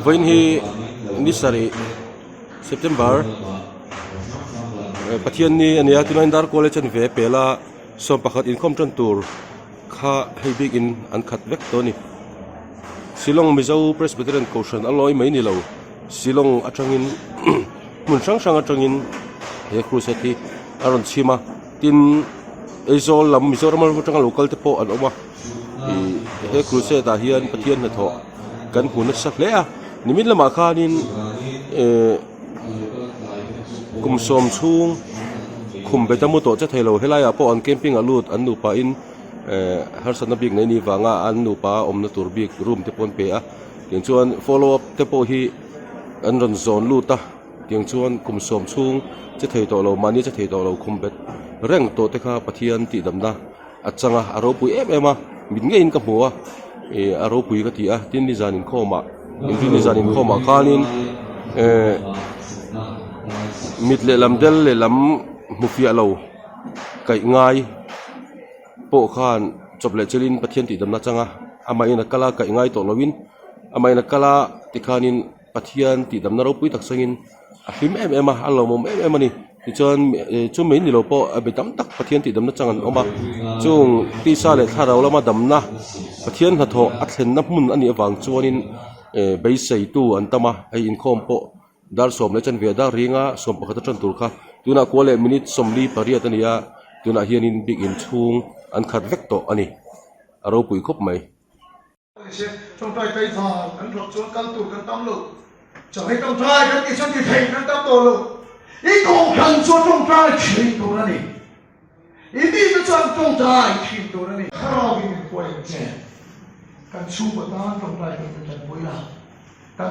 Vawiin hi ni sarih September Pathianni a nia tunlaiin dar kual a chen ve pel a sawm pakhat inkhawm tan tur kha hei bikin an khat vek tawh a ni. Shillong Mizo Presbyterian Kohhran a lawi mai ni lo Shillong atangin hmun hrang hrang atangin he crusade hi a rawn chhim a tin Aizawl lam Mizoram atanga lo kal te pawh an awm a ih he crusade ah hian Pathian hnathawh kan hmu nasa hle a nimin lamah khanin ehh kum sawm chhung khum bet a mu tawh che thei lo helaiah pawh an camping ah lut an nupa in ehh harsatna bik nei ni vanga an nupa awmna tur bik room te pawh an pe a tiang chuan follow up te pawh hi an rawn zawn lut a tiang chuan kum sawm chhung che thei tawh lo mahni che thei tawh lo khum bet reng tawh te kha Pathian tihdamna a chang a a ropui em em a mit ngeiin ka hmu a ih a ropui ka ti a tin nizan inkhawm ah inrin nizan inkhawm ah khanin ehh mit lehlam del lehlam hmu fiah lo kaih ngai pawh khan chawp leh chelin Pathian tihdamna chang a amahin a kal a kaih ngai tawh loin amahin a kal a tikhanin Pathian tihdamna ropui tak sangin a hlim em em a a lawmawm em em a ni tichuan chu mai ni lo pawh a be tam tak Pathian tihdamna chang an awm a chung tisa leh thlarau lama damna Pathian hnathawh a thlenna hmun a nih avang chuanin eh beiseitu an tam a hei inkhawm pawh dar sawm leh chanve dar ringa sawm pakhat a tan tur kha tunah kua leh minute sawmli pariat a ni a tunah hianin biak inchhung an khat vek tawh a ni a ropui khawp mai. Tawngtai taivar kan rawk chuan kal tur kan tam lo. Chawhmeh tawngtai kan tih chuan ti thei kan tam tawh lo. I kohhran chu a tawngtai thin tur a ni. I mite chu an tawngtai thin tur a ni. Thlarauin min kuai ang che. Kan chhungkaw tan tawngtai kan min tanpui a. Kan.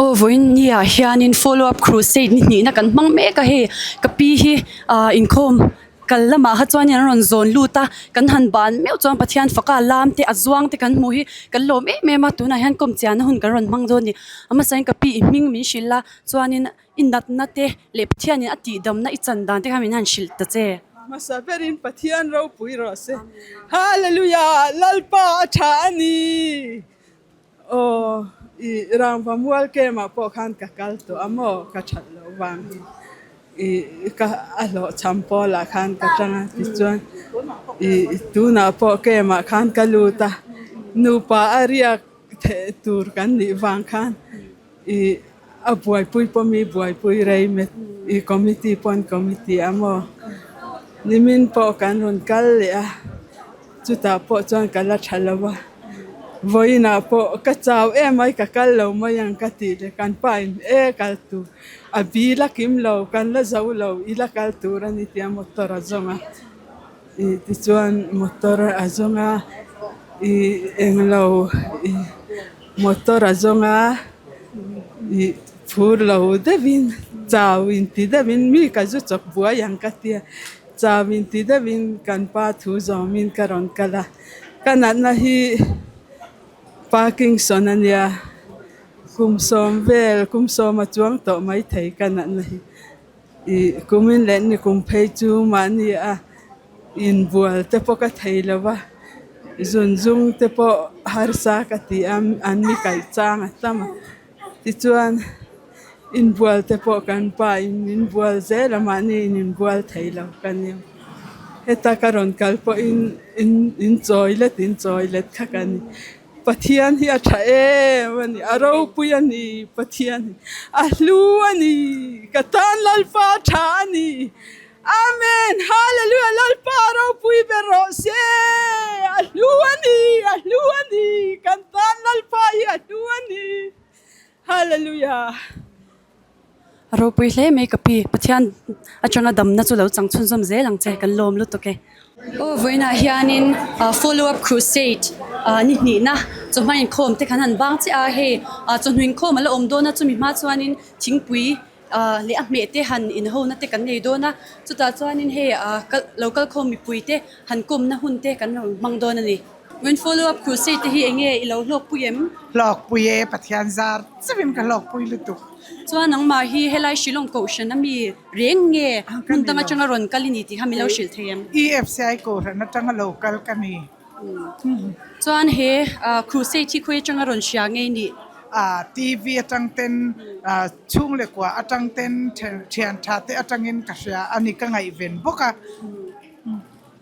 Aw vawiin ni ah hianin follow up crusade ni hnihna kan hmang mek a hei ka pi hi ah inkhawm kal lamah kha chuan an rawn zawn lut a kan han ban meuh chuan Pathian faka lam te a zuang te kan hmuh hi kan lawm em em a tunah hian kawm chiahna hun kan rawn hmang dawn a ni a hmasain ka pi i hming min hrilh a chuanin i natna te leh Pathianin a tihdamna i chan dan te kha min han hrilh ta che. Hmasa berin Pathian ropui rawh se. Hallelujah! Lalpa a tha a ni. Aw, i rangva mual kemah pawh khan ka kal tawh a maw? Ka that loh vang hi i ka a hlawhchham pawlah khan ka tang a tichuan i tunah pawh kemah khan ka lut a, nupa a riak theh tur kan nih vang khan i a buaipui pawh mi buaipui rei met i committee pawh an committee a maw? Nimin pawh kan rawn kal leh a. Chutah pawh chuan ka la tha lo a, vawiinah pawh ka chau em mai ka kal lo mai ang ka tih leh kan pa in e kal tur a bi la kim lo kan la zo lo i la kal tur a ni tia motor a zawng a. Ih tichuan motor a zawng a ih englo ih motor a zawng a ih phur lo deuhin chau inti deuhin mi ka zu chawp buai ang ka tia chau inti deuhin kan pa thu zawmin ka rawn kal a ka natna hi Parkinson a nia kum sawm vel kum sawma chuang tawh maithei ka natna hi. Ih kumin leh ni kum phei chu mahni a inbual te pawh ka thei lo va, zun zung te pawh harsa ka ti a, an mi kalh chang a tam a, tichuan inbual te pawh kan pa in min bual zel a mahni in inbual thei lo ka nia. Heta ka rawn kal pawhin in in chawi let in chawi let kha ka ni. Pathian hi a tha em a ni, a ropui a ni Pathian hi, a hlu a ni, ka tan Lalpa a tha a ni. Amen Hallelujah Lalpa a ropui ber rawh se, a hlu a ni, a hlu a ni, kan tan Lalpa hi a hlu a ni. Hallelujah. A ropui hle mai ka pi, Pathian atanga damna chu lo chang chhunzawm zel ang che, kan lawm lutuk e. Aw vawiinah hianin follow up crusade ni hnihna chawhma inkhawm te kan han bang chiah a, hei chawhnu inkhawm a la awm dawn a, chumi hma chuanin thingpui leh a hmeh te han inhona te kan nei dawn a, chutah chuanin hei lo kalkhawm mipui te han kawmna hun te kan rawn hmang dawn a ni. Vawiin follow up crusade te hi eng nge i lo hlawkpui em? Hlawkpui e, Pathian zar chauhin ka hlawkpui lutuk. Chuan nangmah hi helai Shillong Kohhran a mi reng nge hmun dang atanga rawn kal i ni tih kha min lo hrilh thei em? EFCI Kohhran atanga lo kal ka ni. Chuan he crusade hi khawi atanga rawn hria nge i nih? TV atang ten, chhung leh kua atang ten, thian tha te atangin ka hria a ni, ka ngaihven bawk a.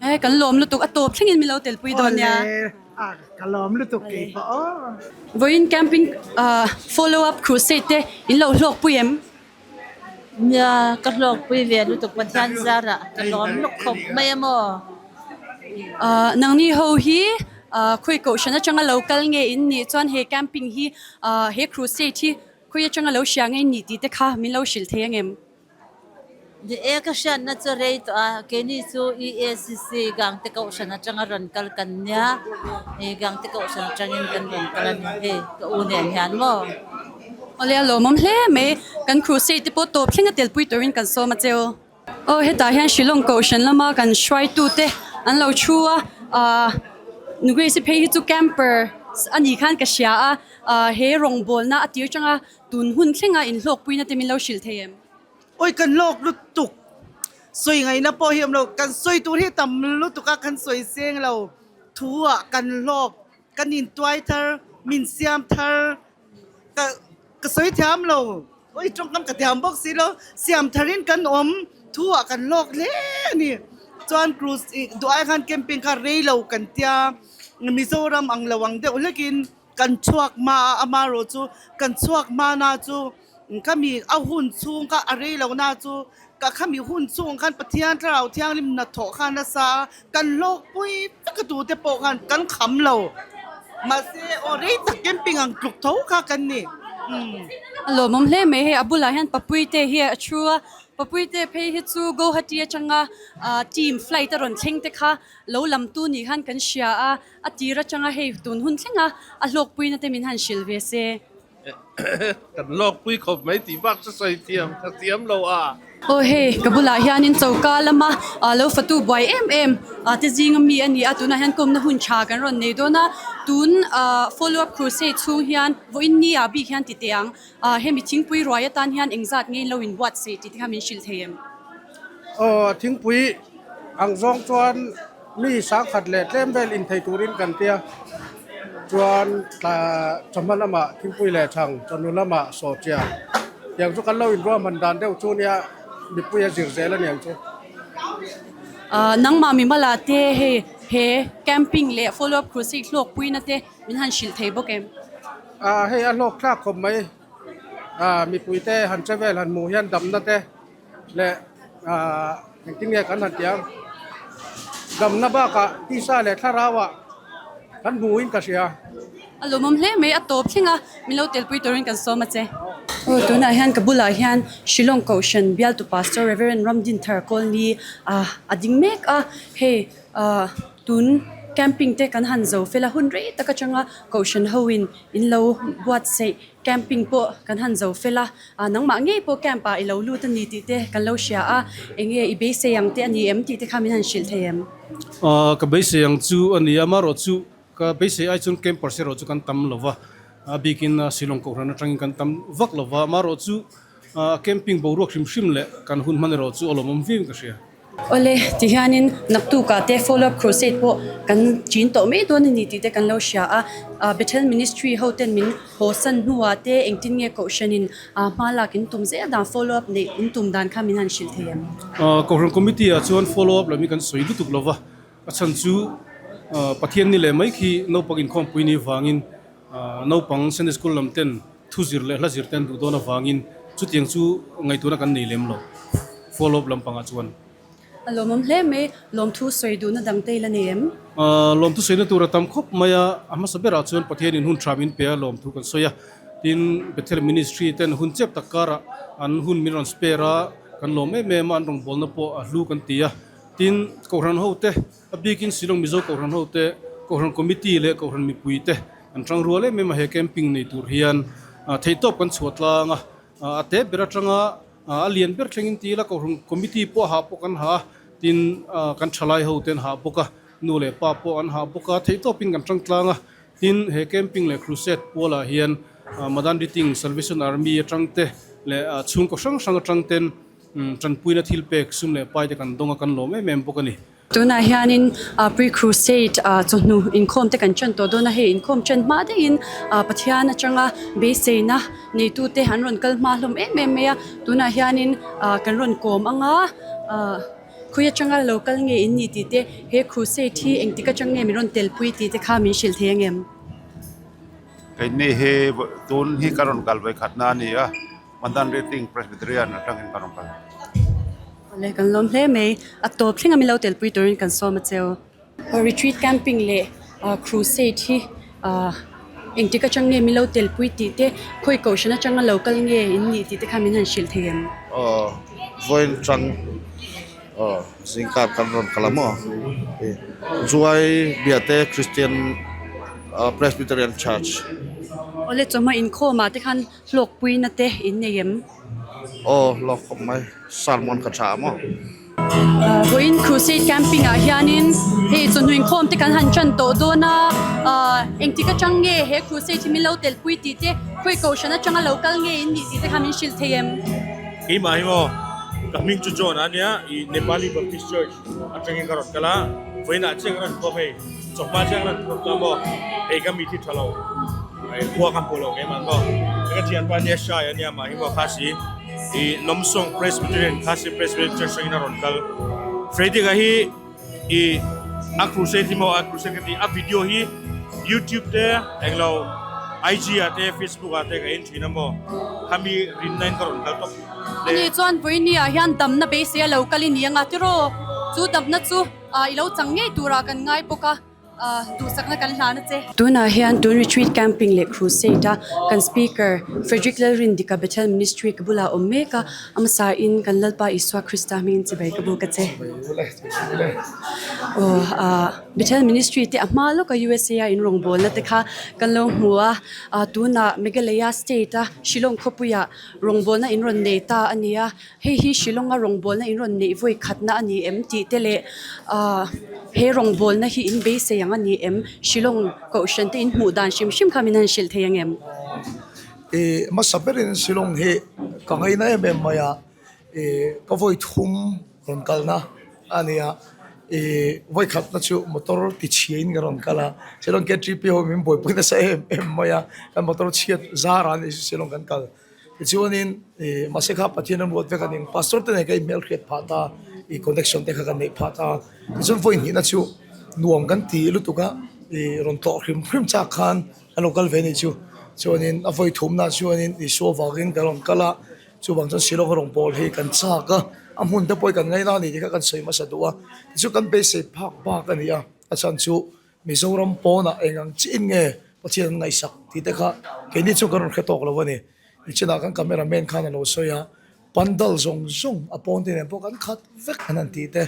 He kan lawm lutuk a tawp thlengin min lo telpui dawn nia. Awle a ka lawm lutuk kei pawh aw. Vawiin camping follow up crusade te in lo hlawkpui em? Nia ka hlawkpui ve lutuk Pathian zarah ka lawm luk khawp mai a maw? Nangni ho hi khawi kohhran atanga lo kal nge in nih chuan he camping hi he crusade hi khawi atanga lo hria nge in nih tih te kha min lo hrilh thei angem? Ni e, ka hriatna chu rei tawh a, keini chu EACC Gangte Kohhran atanga rawn kal kan nia, i Gangte Kohhran atangin kan rawn kal a ni hei ka u nen hian maw. Awle a lawmawm hle mai, kan crusade te pawh tawp thleng a telpui turin kan sawm a cheu. Aw hetah hian Shillong Kohhran lama kan hruaitute an lo thu a, ah Nugrace phei hi chu camper a nih khan ka hria a, ah he rawngbawlna a tir tanga Tun hun thlenga inhlawkpuina te min lo hrilh thei em? Awi kan hlawk lutuk, sawi ngaihna pawh hi awm lo, kan sawi tur hi tam lutuk a, kan sawi seng lo, thu ah kan hlawk, kan intuai thar, min siam thar, ka ka sawi thiam lo, awi tawngkam ka thiam bawk si lo, siam tharin kan awm, thu ah kan hlawk hle a ni, chuan cruise ih duh ai khan camping kha rei lo kan tia, Mizoram ang lo ang deuh hlekin. Kan chhuak hma a, amaherawh chu kan chhuak hma na chu khami a hun chhung kha a rei lo na chu ka khami hun chhung khan Pathian Thlarau Thianghlim hnathawh khan nasa a, kan hlawkpui vek a tute pawh khan kan kham lo. Mahse aw rei tak camping ang tluk tho kha kan ni. Umm. A lawmawm hle mai hei a bulah hian Papuite hi a thu a, Papuite phei hi chu Guwahati atanga team flight a rawn thleng te kha lo lamtu nih khan kan hria a, A tir atanga hei tun hun thleng a, a hlawkpuina te min han hrilh ve se. Kan hlawkpui khawp mai tih bak chu sawi thiam ka thiam lo a. Aw hei ka bulah hianin choka lama lo fatu buai em em te zinga mi a ni a, tunah hian kawmna hun tha kan rawn nei dawn a, tun follow up crusade chhung hian vawiin ni ah bik hian ti teh ang, hemi thingpui ruai atan hian engzat nge in lo inbuatsaih tih te kha min hrilh thei em? Aw thingpui ang zawng chuan Mi sangkhat leh tlem vel inthei turin kan tia chuan tla chawhma lamah thingpui leh chhang chawhnu lamah sawhchiah tiang chu kan lo inruahman dan deuh chu nia mipui a zir zel a ni ang chu. Ahh nangmah mimala te hei he camping leh follow up crusade hlawkpuina te min han hrilh thei bawk em? Ahh hei a hlawk thlak khawp mai ahh mipui te han che vel han hmuh hian damna te leh ahh engtin nge kan han tih ang damna bakah tisa leh thlarauah kan hmuhin ka hria. A lawmawm hle mai a tawp thleng a min lo telpui turin kan sawm a che. Aw tunah hian ka bulah hian Shillong Kohhran bialtu Pastor Reverend Ramdinthar Kawlni ah a ding mek a hei ah tun camping te kan han zo fel a hun rei tak atanga Kohhran ho in in lo buatsaih camping pawh kan han zo fel a ah nangmah ngei pawh camp ah i lo lut a ni tih te kan lo hria a eng nge i beisei ang te a ni em tih te kha min han hrilh thei em? Ah ka beisei ang chu a ni a amaherawh chu Ka beisei ai chuan campers erawh chu kan tam lo va, a bikin Shillong Kohhran atangin kan tam vak lo va, amaherawh chu camping boruak hrim hrim leh kan hun hman erawh chu a lawmawm viau in ka hria. Awle, tihianin naktukah te follow up crusade pawh kan chin tawh mai dawn a ni tih te kan lo hria a, Bethel Ministry ho ten min haw san hnuah te engtin nge Kohhranin hma lak in tum zel dan follow up neih in tum dan kha min han hrilh thei em? Kohhran Committee ah chuan follow up lam hi kan sawi lutuk lo va, A chhan chu Pathian ni leh mai khi naupang inkhawmpui ni vangin naupang Sunday School lam ten thu zir leh hla zir te an duh dawn avangin chutiang chu ngaihtuahna kan nei lem lo follow up lampangah chuan. A lawmawm hle mai, lawmthu sawi duhna dang te i la nei em? Lawmthu sawina tur a tam khawp mai a, a hmasa berah chuan Pathianin hun tha min pe a lawmthu kan sawi a, tin Bethel Ministry ten hun chep tak karah an hun min rawn spare a, kan lawm em em a, an rawngbawlna pawh a hlu kan ti a. Tin, Kohhran hote, a bikin Shillong Mizo Kohhran hote, Kohhran Committee leh Kohhran mipuite an tang rual em em a, he camping nei tur hian theihtawp kan chhuah tlang a, a te ber atanga a lian ber thlengin ti ila Kohhran Committee pawh a hah pawh kan hah a, tin kan thalai hote an hah bawk a, nu leh pa pawh an hah bawk a, theihtawpin kan tang tlang a, tin he camping leh crusade pualah hian Madan Riting Salvation Army atang te leh chhungkaw hrang hrang atang ten Tanpuina thil pek sum leh pai te kan dawng a, kan lawm em em bawk a ni. Tunah hianin pre-crusade chawhnu inkhawm te kan ṭan tawh dawn a, hei inkhawm ṭan hma daihin Pathian aṭanga beiseina neitute an rawn kal hma hlawm em em mai a, tunah hianin kan rawn kawm ang a, khawi aṭanga lo kal nge in ni tih te, he crusade hi engtik aṭang nge min rawn telpui tih te kha min hrilh thei ang em? Keini hi tun hi ka rawn kal vawikhatna a ni a. Mandan Rating Presbyterian atangin kan rawn kal. Awle kan lawm hle mai. A tawp thleng a min lo telpui turin kan sawm a cheu. Retreat camping leh crusade hi engtik atang nge min lo telpui tih te, khawi kohhran atanga lo kal nge in nih tih te kha min han hrilh thei em? Aw vawiin tang aw zingkar kan rawn kal a maw? Zuai Biate Christian Presbyterian Church. Awle chawhma inkhawmah te khan Hlawkpuina te in nei em? Aw, hlawk khawp mai. Sermon ka tha maw? Vawiin Crusade Camping ah hianin hei chawhnu inkhawm te kan han tan tawh dawn a, engtik atang nge he Crusade hi min lo telpui tih te, khawi kohhran atanga lo kal nge in nih tih te kha min hrilh thei em? Keimah hi maw, ka hming chu John a nia, i Nepali Baptist Church atangin ka rawn kal a, vawiinah chiah ka rawn khawm hei, chawhma chiah ka rawn khawm ta maw, hei ka mi thi tha lo. Khua kan pawh lo keimah maw ka thianpa nia hrai a nia mah hi maw khasi i Lawmsawng Presbyterian Khasi Presbyterian Church atangin a rawn kal Frederick-a hi i a crusade hi maw a crusade ka ti a video hi YouTube te englo IG ah te Facebook ah te ka en thin a maw khami rinna in ka rawn kal tawp Ani chuan vawiini ah hian damna beisei a lo kal i ni anga tiraw chu damna chu i lo chang ngei turah kan ngai bawk a. Duhsakna kan hlan a che. Tunah hian tun retreat camping leh crusade a kan speaker Frederick Lalrindika Bethel Ministry ka bulah awm mek a, a hmasa in kan Lalpa Isua Krista hmingin chibai ka buk a che. Aw ah Bethel Ministry te a hma lawka USA a in rawngbawlna te kha kan lo hmu a, ah tunah Meghalaya state a Shillong khawpuiah rawngbawlna in rawn nei ta a ni a. Hei hi Shillong-a rawngbawlna in rawn neih vawi khatna a ni em tih te leh ahh he rawngbawlna hi in beisei ang a ni em? Shillong kohhran te in hmuh dan hrim hrim kha min han hrilh thei ang em? Ih hmasa berin Shillong hi ka ngaina em em mai a, ih ka vawi thum rawn kalna a ni a, ih vawi khatna chu motor ti chhiain ka rawn kal a, Shillong KTP ho min buaipui nasa em em mai a, kan motor chhiat zar a ni Shillong kan kal. Tichuanin ih mahse kha Pathian an ruat vek a ning pastor te nen ka inhmel hriat phah ta ih connection te kha kan neih phah ta tichuan vawi hnihna chu nuam kan ti lutuk a ih rawn tlawh hrim hrim chak khan an lo kal ve anih chu chuanin a vawi thumna chuanin Isua vangin kan rawn kal a chuvang chuan Shillong rawng pawl hi kan chak a a hmun te pawh hi kan ngaina a ni tih kha kan sawi hmasa duh a tichuan kan beisei phak bak a ni a a chhan chu Mizoram pawnah eng ang chiin nge Pathian an ngaihsak tih te kha keini chu kan rawn hre tawk lo a ni. Nichinah kan camera man khan a lo sawi a, pandal zawng zawng a pawn te nen pawh kan khat vek an han tih te,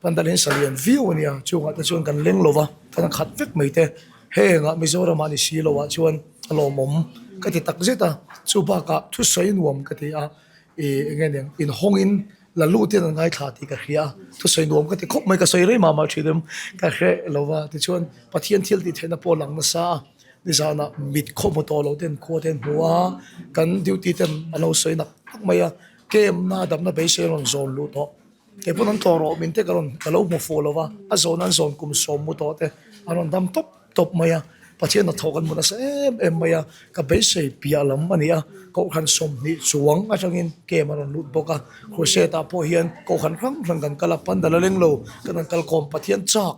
pandal hi salian viau a nia, chungah te chuan kan leng lo va, kan khat vek mai te, heng ah Mizoram ah ni si lo ah chuan a lawmawm ka ti tak zet a, chu bakah thusawi nuam ka ti a, ih eng nge niang inhawngin la lut in an ngaithla tih ka hria a, thusawi nuam ka ti khawp mai, ka sawi rei mah mah thin em ka hre lo va, tichuan Pathian thil tih theihna pawh a lang nasa a, nizanah mit khaw hmu tawh lo ten khua te an hmu a, kan duty ten an lo sawi nak nak mai a, camp na damna beisei a rawn zawn luh tawh, kei pawn an tlawh rawh min te ka rawn ka lo hmu fuh lo va, a zawn an zawn kum sawm mu tawh te an rawn dam tawp. tawp mai a, Pathian hnathawh kan hmu nasa em em mai a, ka beisei piah lam a ni a, Kohhran 20 chuang atangin camp a rawn lut bawk a, Crusade ah pawh hian Kohhran hrang hrang kan kal a, Pandal a leng lo kan rawn kal khawm, Pathian chak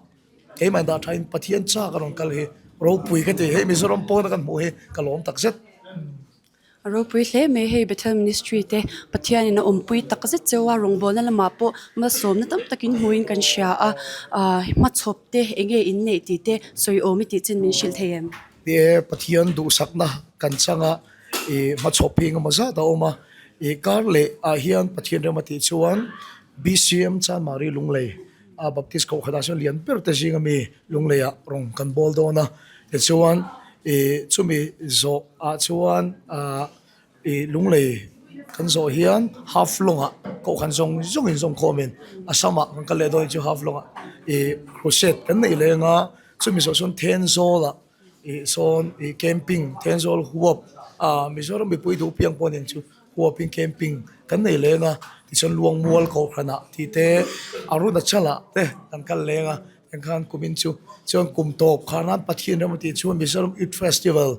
keimah in dah thain Pathian chak a rawn kal hi ropui ka ti, hei Mizoram pawna kan hmuh hi ka lawm takzet. A ropui hle mai hei Bethel Ministry te Pathianin a awmpui tak zet cheu a rawngbawlna lamah pawh malsawmna tam takin hmuhin kan hria a ah hmachhawp te eng nge in neih tih te sawi awm i tih chin min hrilh thei em? Ni e, Pathian duhsakna kan chang a, ih hmachhawp hi engemaw zat a awm a, ih kar leh ah hian Pathian rem a tih chuan BCM Chanmari Lunglei a Baptist kohhranah chuan lian ber te zinga mi Lungleiah rawn kan bawl dawn a, tichuan ih chumi zawh ah chuan ah ih Lunglei kan zawh hian Haflong ah kohhran zawng zawng in zawng khawm in Assam ah kan kal leh dawn chu Haflong ah ih crusade kan neih leng a, chumi zawh chuan Thenzawl ah ih sawn ih camping Thenzawl huap ah Mizoram mipui duh piang pawh nen chu. Huapin camping kan nei leng a, tichuan Luangmual Kohhranah tih te Arunachalah te kan kal leng a, engkhan kumin chu chuan kum tawp kha nan Pathian ram a tih chuan Mizoram Youth Festival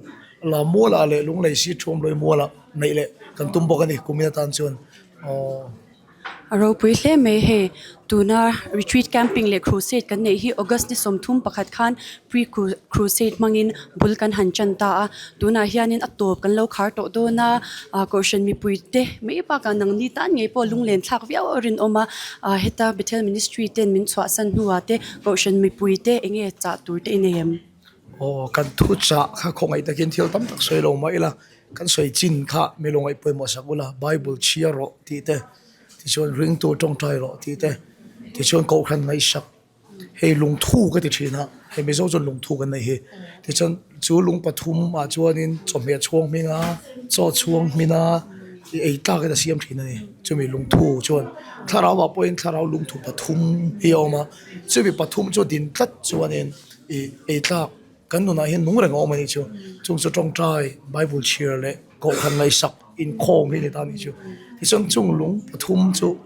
Lammualah leh Lunglei Si Thuamlawi Mualah neih leh kan tum bawk a ni kumin atan chuan aww. A ropui hle mai hei tuna retreat camping leh crusade kan neih hi August ni 31 khan pre crusade hmangin bul kan han tan ta a tunah hianin a tawp kan lo khar tawh dawn a ah kohhran mipui te mai bakah nangni tan ngei pawh lunglen thlak viau a rinawm a ah heta Bethel ministry ten min chhuahsan hnuah te kohhran mipui te eng nge chah tur te i nei em? Aw kan thu chah kha khawngaih takin thil tam tak sawi lo mah ila Kan sawi chin kha mi lo ngaih pawimawh sak ula, Bible chhiar rawh tih te, tichuan ringtu tawngtai rawh tih te, tichuan kohhran ngaihsak, hei lungthu ka ti thin a, hei Mizo chuan lungthu kan nei hi, tichuan chu lung pathum ah chuanin chawhmeh chhuang hming a, chaw chhuang hmin a, i ei tlak in a siam thin a ni, chumi lungthu chuan thlarau ah pawhin thlarau lungthu pathum hi a awm a, chumi pathum chu din tlat chuanin i ei tlak. Kan nunah hian nung reng a awm a nih chu. Chung chu tawngtai, Bible chhiar leh kohhran ngaihsak inkhawm hi a ni ta a nih chu. Tichuan chung lung pathum chu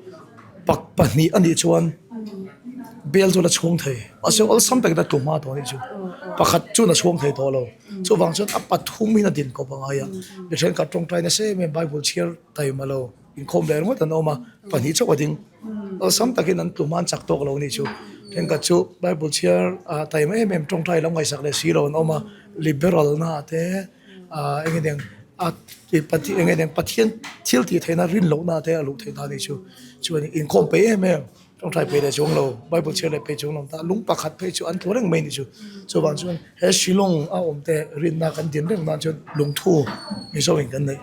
pak pahnih a nih chuan bel chu la chhung thei. Mahse awlsam takin a tlu hma tawh a nih chu. Pakhat chuan a chhung thei tawh lo. Chuvang chuan a pathum hian a din kawp a ngai a. Mi thenkhat tawngtai nasa em em Bible chhiar taima lo. Inkhawm leh ringawt an awm a, pahnih chauh a ding. Awlsam takin an tlum a, an chak tawk lo a nih chu. Thenkhat chu Bible chhiar ah taima em em tawngtai lo ngaihsak leh si lo an awm a, liberal na te ah eng eng a eng eng Pathian thil tih theihna rin lohna te a luh theih ta a nih chu. Chuan inkhawm peih em em. Tawngtai peih leh chuang lo, Bible chhiar leh peih chuang lo ta lung pakhat phei chu an tlu reng mai ni chu. Chuvang chuan he Shillong a awm te rinna kan din reng nan chuan lungthu Mizo in kan neih.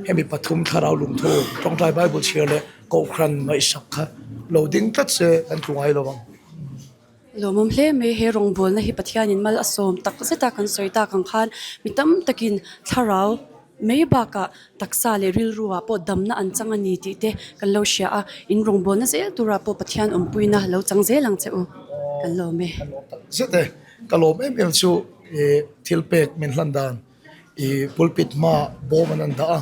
Hemi pathum thlarau lungthu tawngtai Bible chhiar leh Kohhran ngaihsak kha lo ding tlat se kan tlu ngai lo ang. Lawmawm hle mai he rawngbawlna hi Pathianin mal a sawm tak zet a kan sawi tak ang khan mi tam takin thlarau mai bakah taksa leh rilruah pawh damna an chang a ni tih te kan lo hria a, in rawngbawlna zel turah pawh Pathian awmpuina lo chang zel ang che u kan lawm e. Ka lawm tak zet e, ka lawm em em chu ih thil pek min hlan dan ih pulpit hmaah bawm an an dah a.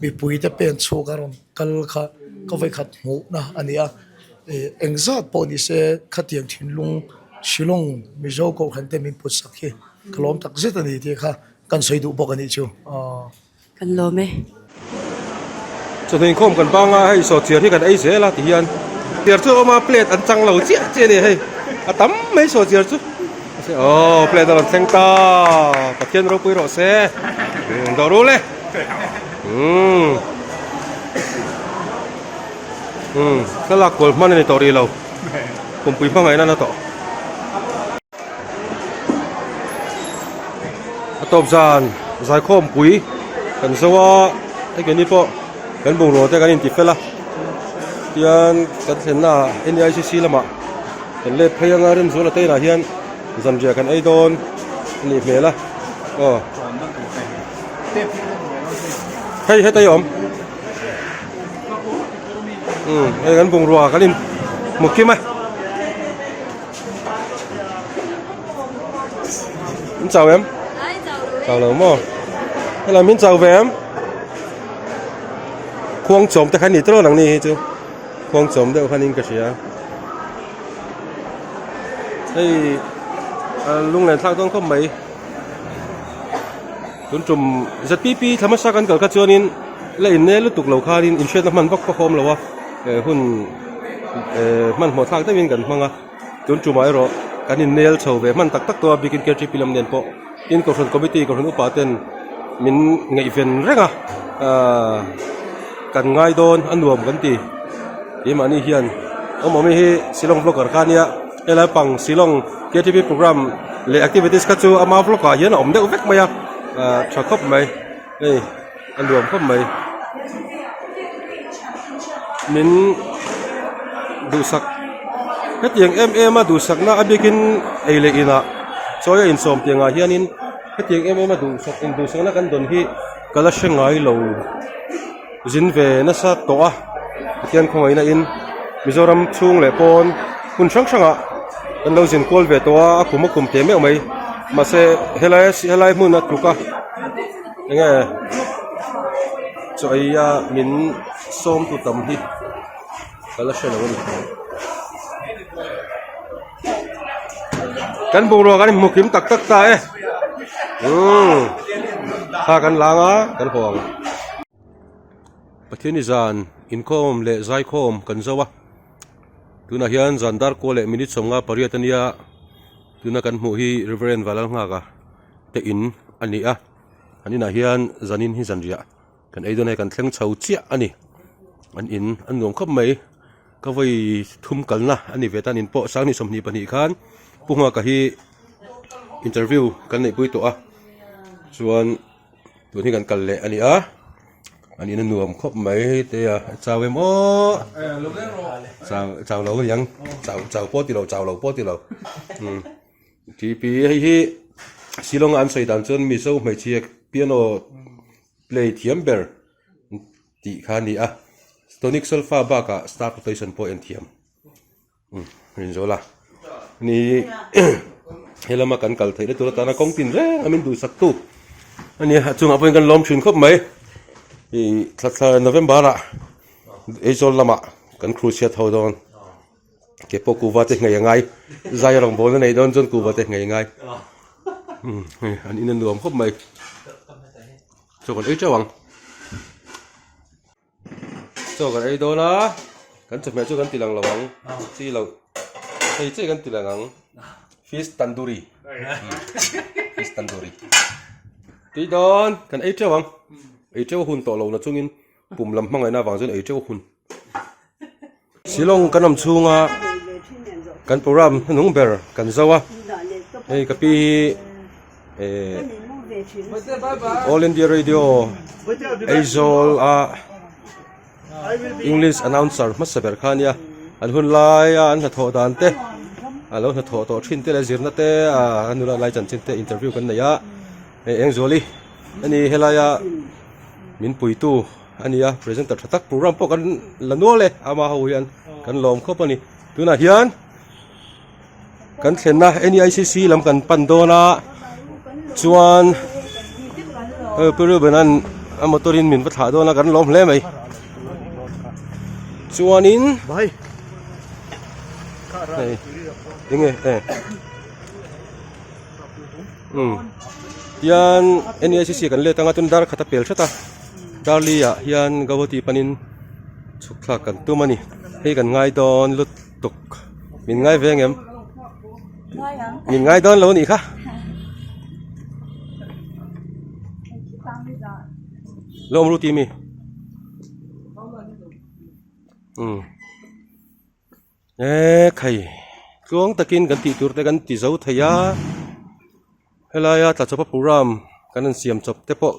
Mipuite pen chhuak a rawn kal kha ka vawikhat hmuhna a ni a, ih engzat pawh ni se khatiang thinlung Shillong Mizo Kohhran te min put sak hi ka lawm tak zet a ni tih kha kan sawi duh bawk a nih chu aw. Kan lawm e. Chawhnu inkhawm kan bang a, hei sawhchiar hi kan ei zel a ti hian chiar chu a awm a plate an chang lo chiah chiah a ni hei a tam mai sawhchiar chu. Aw plate a rawn thleng ta Pathian ropui rawh se dawh rul e umm umm thlalak kual hman a ni tawh rih lo kumpui hmangaih nan a tawh a tawp zan zaikhawm pui kan zo a. Hei keini pawh kan bungrua te kan inti fel a tian kan thlenna ah N A I C C lamah kan let phei anga Remzuala te inah hian zanriah kan ei dawn a nih hmel a aw hei heta hi a awm umm hei kan bungrua kan in hmu kim a. Min chau em? Chau lo maw? Helai min chau ve em? Khuang chawm te kha ni tawh nang ni hi chu. Khuang chawm deuh khanin ka hria. Hei lunglen thlak dawn khawp mai. Tun tum ZPP thla hmasa kan kal kha chuanin la inne lutuk lo khanin inhriatna hman vak vak a awm lo a hun hmanhmawh thlak deuhin kan hmang a tun tumah erawh kan innel chho ve hman tak tak tawh a bikin K_T_P lam nen pawh tin kohhran committee kohhran upa ten min ngaihven reng a ahh kan ngai dawn a nuam kan ti keimahni hian awm awm hi Shillong vlogger kha ania helai pang Shillong K_T_P programme leh activities kha chu ama vlog ah hian a awm deuh vek mai a ahh tha khawp mai hei a nuam khawp mai min duhsak hetiang em em a duhsakna a bikin ei leh inah chawi a insawm tiangah hianin hetiang em em a duhsak induhsakna kan dawn hi ka la hre ngai lo zin ve nasa tawh a Pathian khawngaihna in Mizoram chhung leh pawn hmun hrang hrangah kan lo zin kual ve tawh a a kum a kum teh meuh mai mahse helai helai hmun a tluk a. Enge chaw ei a min sawm tu tam hi ka la hre lo a ni. Kan bungrua kan inhmu kim tak tak ta e. Umm thla kan lang a kan haw ang. Pathiani zan inkhawm leh zaikhawm kan zo a tunah hian zan dar kua leh minute 58 a nia tuna kan hmuh hi Reverend Valalnghaka. te in a ni a an inah hian zanin hi zanriah kan ei dawn a hei kan thleng chho chiah a ni an in a nuam khawp mai ka vawi thum kalna a ni ve ta an in pawh sanghnih 22 khan pu nghaka hi interview kan neih pui tawh a chuan tun hi kan kal leh a ni a an in a nuam khawp mai te a chau em aw chau chau lo a niang chau chau pawh ti lo chau lo pawh ti lo umm. T_P hei hi Shillong a an sawi dan chuan Mizo hmeichhia piano play thiam ber tih kha a ni a tonic solfa bakah star quotation pawh a enthiam umm rinzawla ni he lama kan kal theihna tur atana kawng tin reng a min duhsak tu a nia a chungah pawhin kan lawm thin khawp mai ih thla thla November ah Aizawl lamah kan crusade ho dawn. Ke pawh kuhva te nghei a ngai zai rawngbawl na nei dawn chuan kuhva te nghei a ngai umm hei an in a nuam khawp mai chaw kan ei teuh ang chaw kan ei dawn a kan chawhmeh chu kan ti lang lo ang chi loh hei chiah kan ti lang ang fish tandoori fish tandoori tui dawn kan ei teuh ang ei teuh hun tawh lo na chungin. Pum lam hmangaihna avang chuan ei teuh hun. Shillong kan awm chhunga kan program hnuhnung ber kan zo a. Hei ka pi hi eh All India Radio Aizawl a English announcer hmasa ber kha ania. An hun laia an hnathawh dan te a lo hnathawh tawh thin te leh zirna te a nula lai chanchin te interview kan nei a. Hei Engzuali a ni helaia min puitu a ni a presenter tha tak program pawh kan la nual e ama ho hian kan lawm khawp a ni tunah hian kan thlenna N E I C C lam kan pan dawn a chuan Pu Reuben an a motor in min va thlah dawn a kan lawm hle mai chuanin hei enge e. Umm tian N A C C kan let anga chuan dar khat a pel hret a darli ah hian Guwahati panin chhuk thlak kan tum a ni hei kan ngai dawn lutuk min ngai ve ang em min ngai dawn lo a nih kha. Lawm ru tih mi umm. Eee khai tluang takin kan tih tur te kan ti zo thei a helaia tla chawpa program kan han siam chawp te pawh.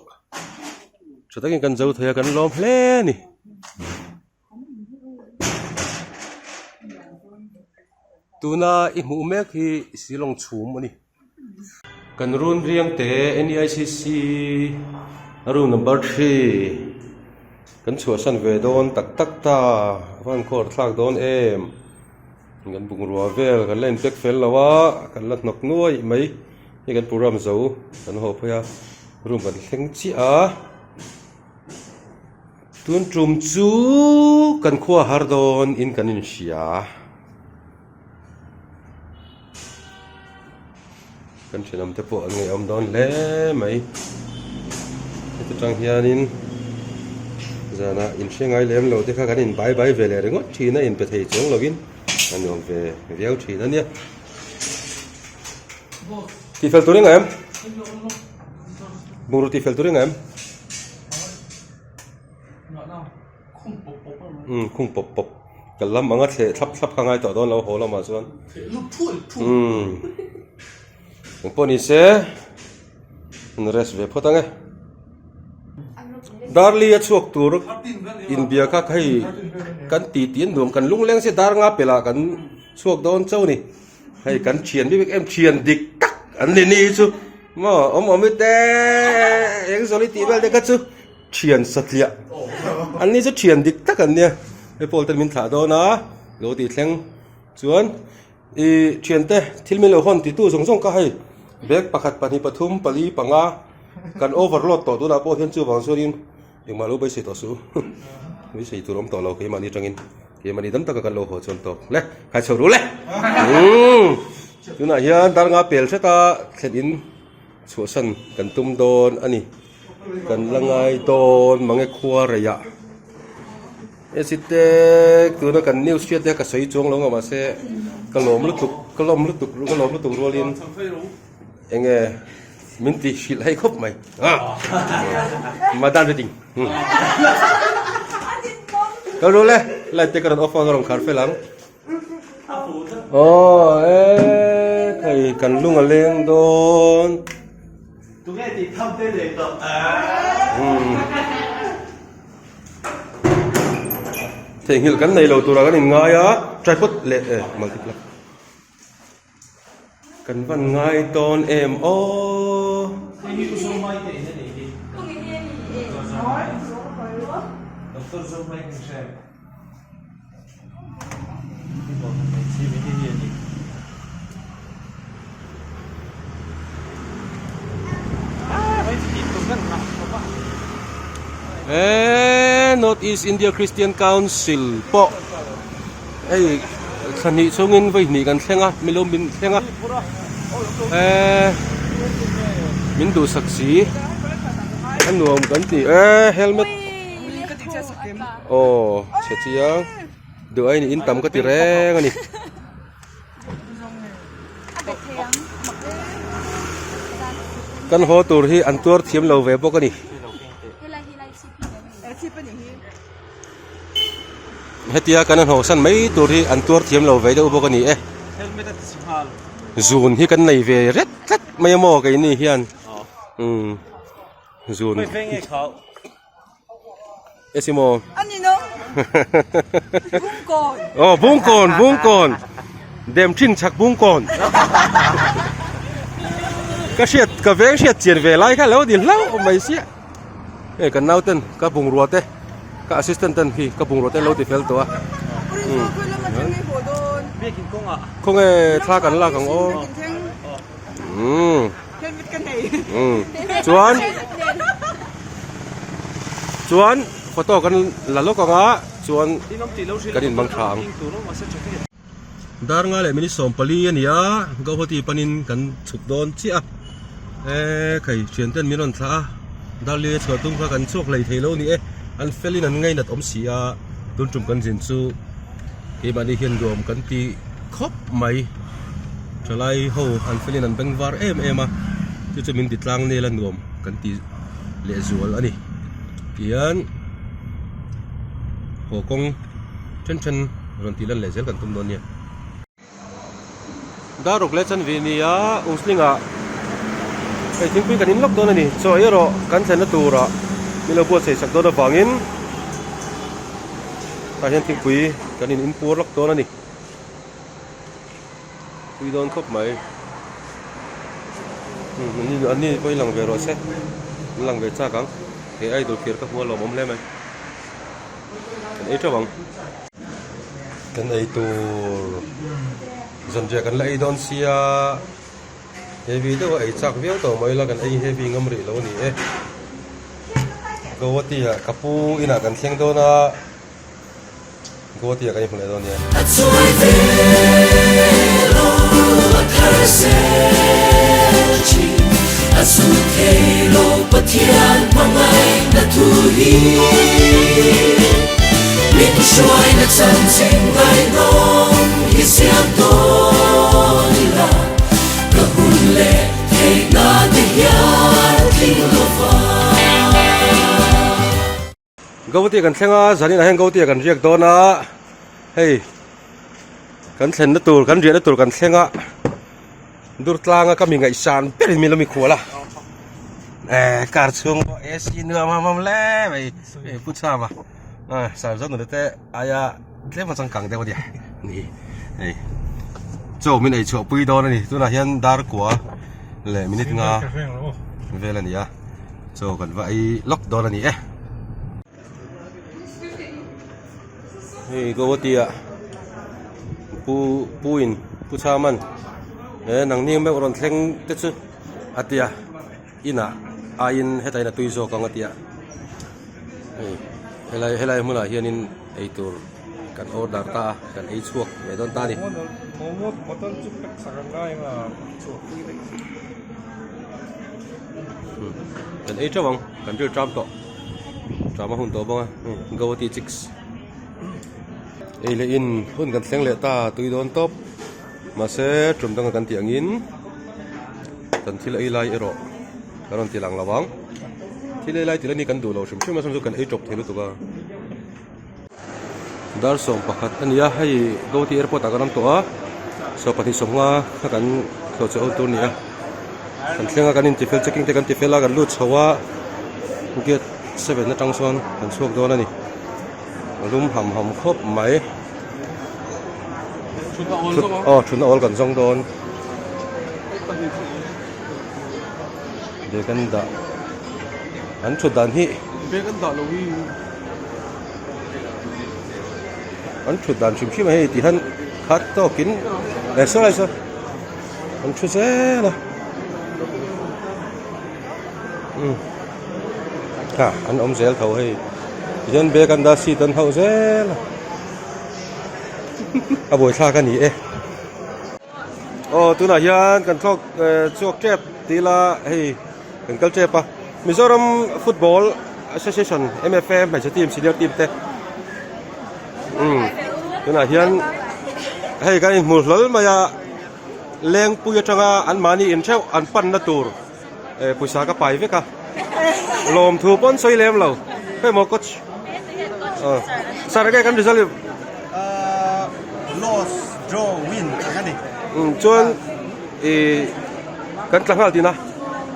Tha takin kan zo thei a kan lawm hle a ni. Tuna i hmuh mek hi Shillong chhum a ni. Kan run riang te NEICC room number 3 kan chhuahsan ve dawn tak tak ta a van khawr thlak dawn em kan bungrua vel kan la inpack fel lo a kan la hnawk nuai mai hei kan program zo kan haw phei a room kan thleng chiah a. Tun tum chu kan khua har dawn in kan inhria. Kan thenawm te pawh an ngaihawm dawn hle mai. Heti tang hianin zanah inhre ngai lem lo te kha kan in bai bai ve leh ringawt thin a inpe thei chuang lovin a nuam ve viau thin a nia. Tihfel tur i ngah em? Bungraw tihfel tur i ngah em? Umm khung pawp pawp kal lam anga thleh thlap thlap kha ngai tawh dawn lo haw lamah chuan umm engpawh ni se an rest ve phawt ang e Darli a chhuak tur inbia kha hei kan ti tih an nuam kan lungleng se dar nga pelh ah kan chhuak dawn chauh a ni hei kan thian bik em thian dik tak an ni ni hi chu maw awm awm i te eng zawli tih vel te kha chu. Thian satliah an ni chu thian dik tak an nia hei pawl ten min thlah dawn a lo tih thleng chuan ih thian te thil min lo hawn ti tu zawng zawng kha hei bag pakhat pahnih pathum pali panga kan overload tawh tunah pawh hian chuvang chuanin engmah lo beisei tawh suh beisei tur awm tawh lo keimahni atangin keimahni dam taka kan lo haw chuan tawk le khai chho ru le umm tunah hian dar nga pel hret a thlen in chhuahsan kan tum dawn a ni. Kan la ngai dawn mange khua reiah heti te tuna kan news hriat te ka sawi chuang lo ang mahse ka lawm lutuk ka lawm lutuk ka lawm lutuk rualin enge min ti hrilh hei khawp mai a madan reading ka rul e light te ka rawn off ang ka rawn khar fel ang. Aw e thei kan lung a leng dawn. Tunge tih tham te leh tawh. Theihnghilh kan nei lo tura kan inngai a tripod leh e multiply. Kan van ngai dawn em aw. Eee North East India Christian Council pawh hei thla hnih chhungin vawi hnih kan thleng a milo min thleng a eee min duhsak si a nuam kan ti e helmet aw chhe chiang duh aiin in tam ka ti reng a ni. Kan haw tur hi an tuar thiam lo ve bawk a ni. Hetia kan han hawsan mai tur hi an tuar thiam lo ve deuh bawk a ni e. Zun hi kan nei ve ret tlat mai a maw keini hian. Umm zun. Esimaw. Ani no. Bungkawn. Oh bungkawn bungkawn. Dem thin chak bungkawn. Ka hriat ka veng hriat chian ve lai kha lo ni hlauh mai sia. Hei kan nau ten ka bungrua te ka assistant ten khi ka bungrua te lo ti fel tawh a. Khawnge thla kan lak ang aw. Umm. Umm. Chuan chuan photo kan la lawk ang a chuan kan inbang tha ang. Dar nga leh minute 40 a ni a Guwahati panin kan chhuk dawn chiah a e khai thian ten min rawn thlah a Darli a chhuah tum kha kan chhuak hlei thei lo a ni e an felin an ngainat awm si a tun tum kan zin chu keimahni hian nuam kan ti khawp mai thalai ho an felin an beng var em em a chu chu min ti tlang nel a nuam kan ti leh zual a ni tihian haw kawng then then rawn tih lan leh zel kan tum dawn nia. Daruk leh chanve nia Ungsling ah hei thingpui kan in lawk dawn a ni chaw erawh kan thlenna turah. Min lo buatsaih sak dawn avangin tah hian thingpui kan in inpuar lawk dawn a ni. Pui dawn khawp mai. An ni pawhin lang ve rawh se. An lang ve chak ang. He idol kher ka hmu a lawmawm hle mai. Kan ei teuh ang. Kan ei tur zanriah kan la ei dawn sia heavy deuh a ei chak viau tawh mai la kan ei heavy ngam rih lo a ni e. Guwahati ah ka pu inah kan thleng dawn a Guwahati ah kan inhmu leh dawn a nia. Gauti kan thleng a zanin ah hian Gauti ah kan riak dawn a hei kan thlenna tur kan riahna tur kan thleng a dur tlang a ka mi ngaihsan ber in min lo mikhual a eh car chhung pawh AC nuam a awm hle mai hei pu chhama ah sarjan nula te aia tlem a changkang deuh a nia ni hei chaw min ei chhuah pui dawn a ni tunah hian dar kua leh minute nga vel a ni a. Chaw kan va ei lawk dawn a ni e. Hei Guwahati ah pu pu in pu Chhaman he nangni meuh rawn thleng te chu a tia inah aiin hetah hian a tui zawk ang a tia hei helai helai hmunah hianin eitur kan order ta a kan ei chhuak ve dawn ta a ni. Kan ei teuh ang kan ril tram tawh tram a hun tawh bawk a Guwahati chicks ei leh in hun kan thleng leh ta tui dawn tawp mahse tum danga kan tih angin kan thil ei lai erawh kan rawn ti lang lo ang thil ei lai tih lani kan duh lo hrim hrim a chhan chu kan ei tawp thei lutuk a. Dar 11 a ni a hei Guwahati airport ah kan awm tawh a 12 sawmnga kha kan thlawh chhuah hun tur a ni a kan thleng a kan intifel checking te kan tifel a kan lut chho a gate 7 atang sawn kan chhuak dawn a ni a lum ham ham khawp mai aw thutna awl kan zawng dawn bag an dah an thut dan hi bag an dah lo hi. An thut dan hrim hrim a hei tihian khat tawkin eh saw lai saw an thu zel a umm ha an awm zel tho hei tihian bag an dah seat an hauh zel a a buaithlak a ni e aw tunah hian kan thlawk eh chhuak tep ti ila hei. Kan kal tep a, Mizoram Football Association MFA hmeichhe team senior team te umm tunah hian hei kan inhmu hlawl mai a Lengpui atanga anmahni in theuh an panna tur eh pawisa ka pai vek a lawmthu pawh an sawi lem lo hei maw coach aw sir enge kan result ahh loss draw win ang a ni umm chuan ih. Kan tla nghal tihna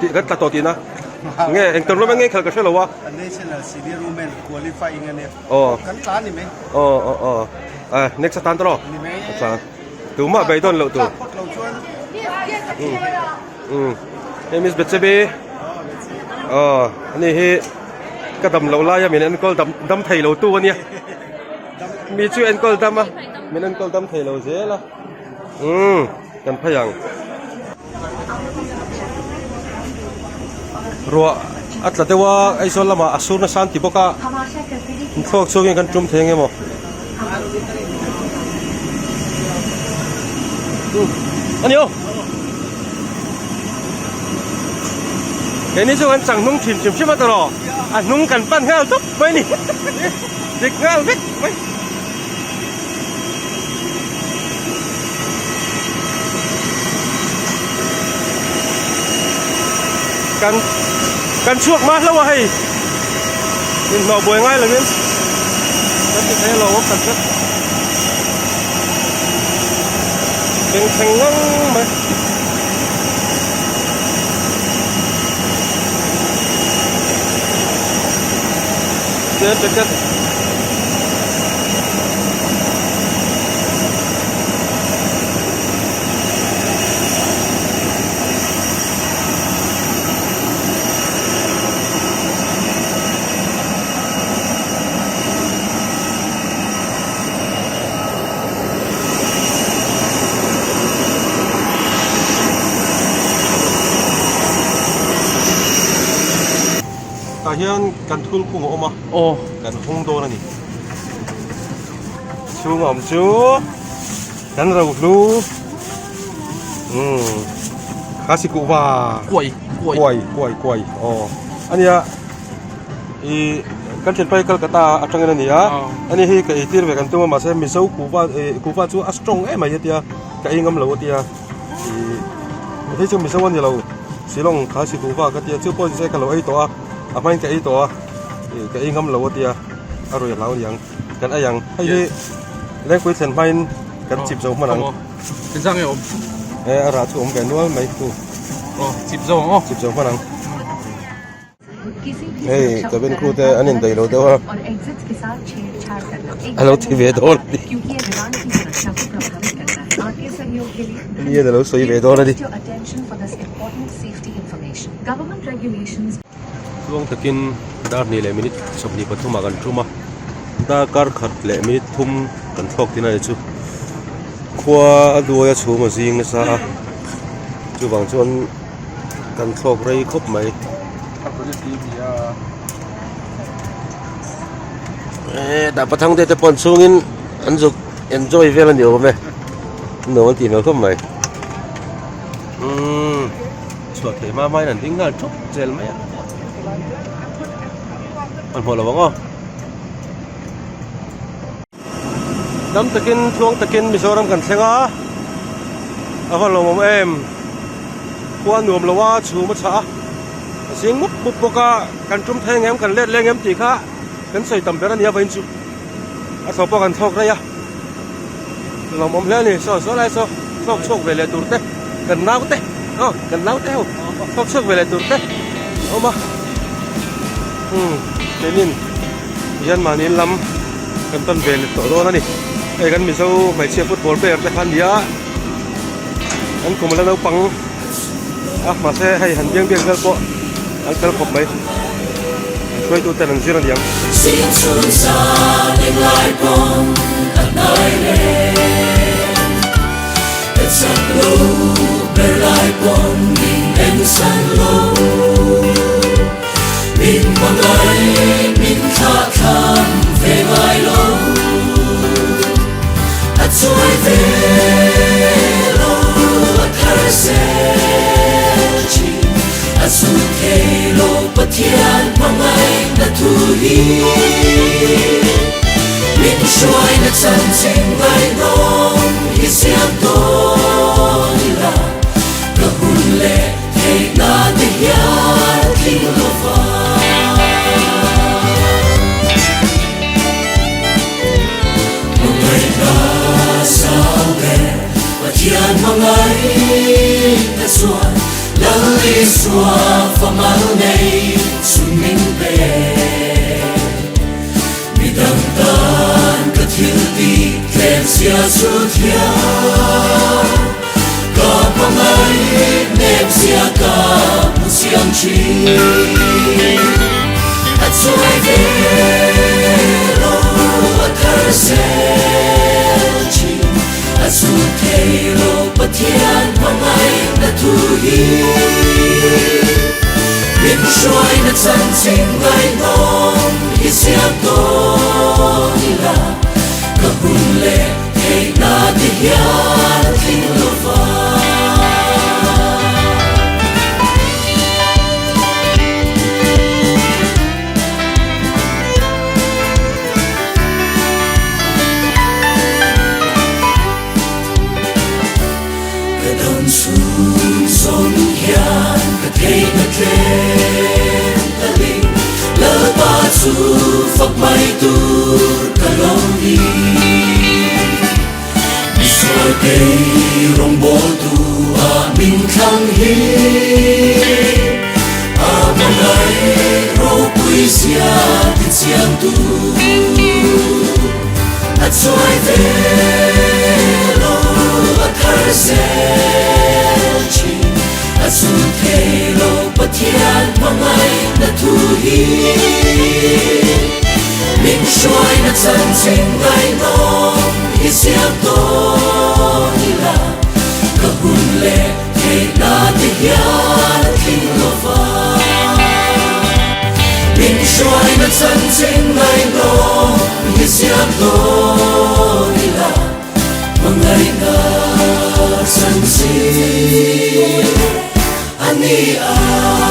tih kan tla tawh tihna nge eng tournament nge khalh ka hre lo a. National Senior Women qualifying a nia. Aw. Kan tla a ni mai. Aw aw aw. Eh next atan tawh. Ni mai. Kan tla. Tumah beidawn loh tur. Tlak phawt lo chuan. Um um. Hei Miss Betsebi. Aw ani hi ka dam loh laia min enkawl dam dam thei lo tu a nia. Mi chu enkawl dam a min enkawl dam thei lo zel a. Umm kan phei ang. Ruah a tla deuh a Aizawl lamah a sur nasa an ti bawk a thluak chhungin kan tum thei ang emaw a ni aw keini chu kan chang hnung thin hrim hrim a tawrh aw a hnung kan pan nghal tawp mai a ni dik nghal vek mai. Kan kan chhuak hma hlauh a hei inhnawh buai ngai lovin kan ti thei lo awm tak zet bengchheng ngang mai. nen jacket. Tah hian kan thul khung a awm a aw kan hung dawn a ni chhung a awm chu kan rohlu umm kha si kuh va kuai kuai kuai kuai aw a nia. Ih kan thianpa hi Calcutta atangin a ni a ani hi ka eitir ve kan tum a mahse Mizo kuhva ih kuhva chu a strong em mai a tia ka ei ngam lo a tia ih hei chu Mizo a ni lo Shillong kha si kuhva ka tia chu pawh ni se ka lo ei tawh a a hmain ka ei tawh a ih ka ei ngam lo a tia a rawi hlau a ni ang kan ei ang hei hi Lengpui thlen hmain kan chip zo hman ang e a rah chu awm ve nual mai chu chip zo ang aw chip zo hman ang. Hei cabin crew te an indaih lo deuh a a lo ti ve dawn a ni ni a lo sawi ve dawn a ni tluang takin dar hnih leh minute 23 ah kan tum a darkar khat leh minute thum kan thlawk tin a ni chu khua a duai a chhum a zing nasa a chuvang chuan. Kan thlawk rei khawp mai. Eh, dah pathang te te pawn chhungin an zuk enjoy vel a ni awm e. Nuam an tih hmel khawp mai. Umm, chhuah theih hma hmain an ding nghal thup zel mai a. Hmanhmawh lo ang aw. Dam takin tluang takin Mizoram kan thleng a, a va lawmawm em? Khua nuam lo a, chhum a chhah a, a zing mup mup bawk a, kan tum thei ang em, kan let leng em tih kha kan sawi tam ber a ni a vawiin chu a thlawh pawh kan thlawk rei a, lawmawm hle a ni. Saw saw lai saw thlawk chhuak ve leh tur te kan nau te aw kan nau te ho thlawk chhuak ve leh tur te an awm a, umm keinin. Hian mahni lam kan pan ve leh tawh dawn a ni. Hei kan Mizo hmeichhia football player te kha an ni a, an kum ala naupang a mahse hei han biang biak vel pawh an fel khawp mai. An hruaitu ten an zir a niang. Min hmangaih min thlah thlam ve ngai lo A chuai ve lo a thar zel thin A zut thei lo Pathian hmangaih na thu hi Min hruai na chanchin ngaihnawm hi siam dawn ila Ka hun leh Theihna te hian tling lo va. Hmangaihna zau ber Pathian hmangaihna chuan Lal Isua fa mal nei chhun min pe. Midang tan ka thil tih tlem zia chu thiam. Ka hmangaih nem zia ka hmu chiang thin. A chuai ve lo a thar zel thin. A chhun thei lo Pathian hmangaih na thu hi. Min hruai na chanchin ngaihnawm hi siam dawn ila ka hun leh Theihna ti hian a tling lo va. Ka dam chhung zawng hian ka theihna tlem ta ling Lalpa chu fak mai tur ka lo ni. Misual kei rawngbawltu a min thlang hi a hmangaih ropui. zia ti chiang tu A chuai ve lo a thar zel thin A chhun thei lo Pathian hmangaihna thu hi Min hruaina chanchin ngaihnawm hi siam dawn ila Ka hun leh theihna te hian a tling lo va. Min hruaina chanchin ngaihnawm hi siam dawn ila Hmangaihna chanchin a ni a.